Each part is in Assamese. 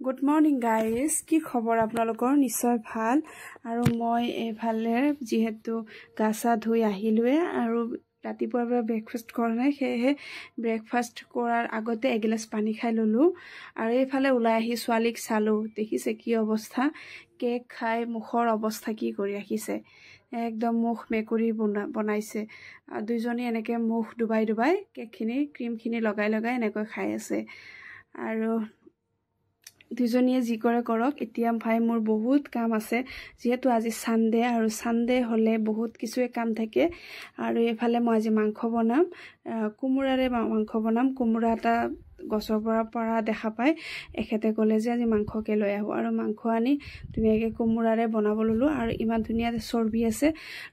গুড মৰ্ণিং গাইজ, কি খবৰ আপোনালোকৰ? নিশ্চয় ভাল। আৰু মই এইফালে যিহেতু গা চা ধুই আহিলোৱে আৰু ৰাতিপুৱাৰ পৰা ব্ৰেকফাষ্ট কৰা নাই, সেয়েহে ব্ৰেকফাষ্ট কৰাৰ আগতে এগিলাচ পানী খাই ল'লোঁ। আৰু এইফালে ওলাই আহি ছোৱালীক চালোঁ, দেখিছে কি অৱস্থা, কেক খাই মুখৰ অৱস্থা কি কৰি ৰাখিছে, একদম মুখ মেকুৰী বনাইছে। দুইজনী এনেকৈ মুখ ডুবাই ডুবাই কেকখিনি ক্ৰীমখিনি লগাই লগাই এনেকৈ খাই আছে। আৰু দুজনীয়ে যি কৰে কৰক, এতিয়া ভাই মোৰ বহুত কাম আছে, যিহেতু আজি ছানডে আৰু ছানডে হ'লে বহুত কিছুৱে কাম থাকে। আৰু এইফালে মই আজি মাংস বনাম, কোমোৰাৰে মাংস বনাম। কোমোৰা এটা গছৰ পৰা পৰা দেখা পাই এখেতে ক'লে যে আজি মাংসকে লৈ আহোঁ, আৰু মাংস আনি ধুনীয়াকৈ কোমোৰাৰে বনাব ল'লোঁ। আৰু ইমান ধুনীয়া চৰ্বি আছে,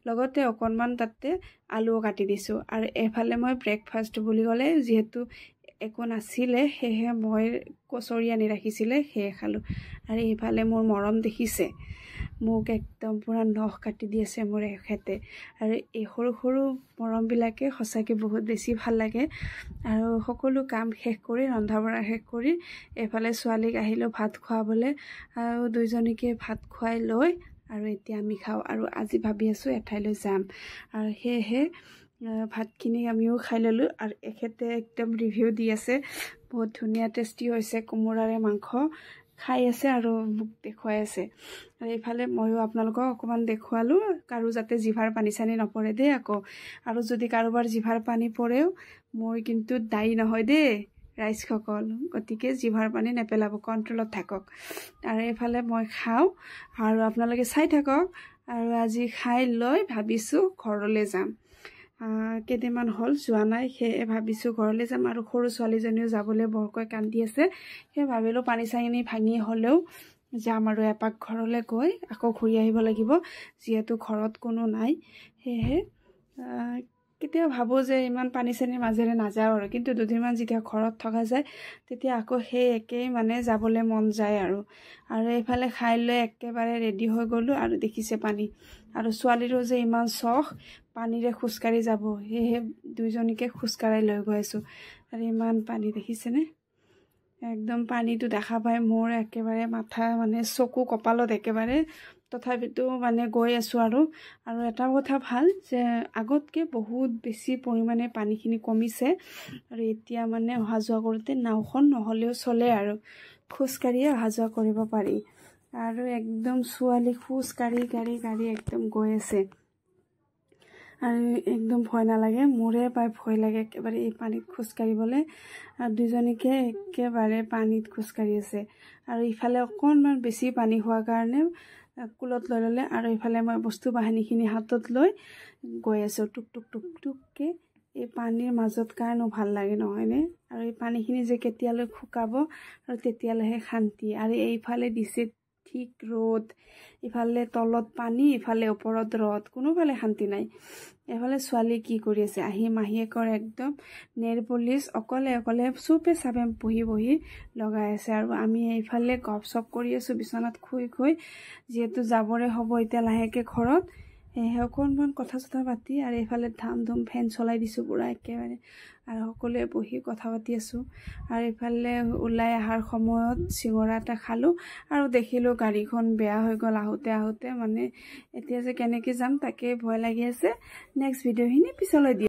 লগতে অকণমান তাতে আলুও কাটি দিছোঁ। আৰু এইফালে মই ব্ৰেকফাষ্ট বুলি ক'লে যিহেতু একো নাছিলে, সেয়েহে মই কচৰি আনি ৰাখিছিলে, সেয়ে খালোঁ। আৰু এইফালে মোৰ মৰম দেখিছে, মোক একদম পূৰা নখ কাটি দি আছে মোৰ এখেতে। আৰু এই সৰু সৰু মৰমবিলাকে সঁচাকৈ বহুত বেছি ভাল লাগে। আৰু সকলো কাম শেষ কৰি, ৰন্ধা বঢ়া শেষ কৰি এইফালে ছোৱালীক আহিলোঁ ভাত খুৱাবলৈ, আৰু দুইজনীকে ভাত খুৱাই লৈ আৰু এতিয়া আমি খাওঁ। আৰু আজি ভাবি আছোঁ এঠাইলৈ যাম, আৰু সেয়েহে ভাতখিনি আমিও খাই ল'লোঁ। আৰু এখেতে একদম ৰিভিউ দি আছে, বহুত ধুনীয়া টেষ্টি হৈছে কোমোৰাৰে মাংস খাই আছে আৰু মোক দেখুৱাই আছে। আৰু এইফালে ময়ো আপোনালোকক অকণমান দেখুৱালোঁ, কাৰো যাতে জিভাৰ পানী চানী নপৰে দেই আকৌ। আৰু যদি কাৰোবাৰ জিভাৰ পানী পৰেও মই কিন্তু দায়ী নহয় দেই ৰাইজসকল, গতিকে জিভাৰ পানী নেপেলাব, কণ্ট্ৰলত থাকক। আৰু এইফালে মই খাওঁ আৰু আপোনালোকে চাই থাকক। আৰু আজি খাই লৈ ভাবিছোঁ ঘৰলৈ যাম, কেইদিনমান হ'ল যোৱা নাই, সেয়ে ভাবিছোঁ ঘৰলৈ যাম। আৰু সৰু ছোৱালীজনীও যাবলৈ বৰকৈ কান্দি আছে, সেয়ে ভাবিলোঁ পানী চানী ভাঙি হ'লেও যাম আৰু এপাক ঘৰলৈ গৈ আকৌ ঘূৰি আহিব লাগিব, যিহেতু ঘৰত কোনো নাই। সেয়েহে কেতিয়াবা ভাবোঁ যে ইমান পানী চানীৰ মাজেৰে নাযাওঁ আৰু, কিন্তু দুদিনমান যেতিয়া ঘৰত থকা যায় তেতিয়া আকৌ সেই একেই মানে যাবলৈ মন যায় আৰু। আৰু এইফালে খাই লৈ একেবাৰে ৰেডি হৈ গ'লোঁ। আৰু দেখিছে পানী, আৰু ছোৱালীৰো যে ইমান চখ পানীৰে খোজকাঢ়ি যাব, সেয়েহে দুইজনীকে খোজকাঢ়াই লৈ গৈ আছোঁ। আৰু ইমান পানী দেখিছেনে, একদম পানীটো দেখা পাই মোৰ একেবাৰে মাথা মানে চকু কপালত একেবাৰে, তথাপিতো মানে গৈ আছোঁ। আৰু আৰু এটা কথা ভাল যে আগতকৈ বহুত বেছি পৰিমাণে পানীখিনি কমিছে, আৰু এতিয়া মানে অহা যোৱা কৰোঁতে নাওখন নহ'লেও চলে আৰু খোজকাঢ়িয়ে অহা যোৱা কৰিব পাৰি। আৰু একদম ছোৱালী খোজ কাঢ়ি কাঢ়ি কাঢ়ি একদম গৈ আছে, আৰু একদম ভয় নালাগে, মোৰে পাই ভয় লাগে একেবাৰে এই পানীত খোজকাঢ়িবলৈ। আৰু দুইজনীকে একেবাৰে পানীত খোজকাঢ়ি আছে। আৰু ইফালে অকণমান বেছি পানী হোৱাৰ কাৰণে কুলত লৈ ল'লে। আৰু ইফালে মই বস্তু বাহানিখিনি হাতত লৈ গৈ আছোঁ টুক টুক টুক টুককৈ। এই পানীৰ মাজত কাৰণো ভাল লাগে নহয়নে? আৰু এই পানীখিনি যে কেতিয়ালৈ শুকাব আৰু তেতিয়ালৈহে শান্তি। আৰু এইফালে দিছে ঠিক ৰ'দ, ইফালে তলত পানী, ইফালে ওপৰত ৰ'দ, কোনোফালে শান্তি নাই। এইফালে ছোৱালী কি কৰি আছে, আহি মাহীয়েকৰ একদম নেইল পলিচ অকলে অকলে চুপে চাপে বহি বহি লগাই আছে। আৰু আমি এইফালে গপ চপ কৰি আছোঁ বিচনাত শুই শুই, যিহেতু যাবৰে হ'ব এতিয়া লাহেকৈ ঘৰত, সেয়েহে অকণমান কথা চথা পাতি। আৰু এইফালে ধাম ধুম ফেন চলাই দিছোঁ পূৰা একেবাৰে, আৰু সকলোৱে বহি কথা পাতি আছোঁ। আৰু এইফালে ওলাই অহাৰ সময়ত চিঙৰা এটা খালোঁ, আৰু দেখিলোঁ গাড়ীখন বেয়া হৈ গ'ল আহোঁতে আহোঁতে, মানে এতিয়া যে কেনেকৈ যাম তাকেই ভয় লাগি আছে। নেক্সট ভিডিঅ'খিনি পিছলৈ দিম।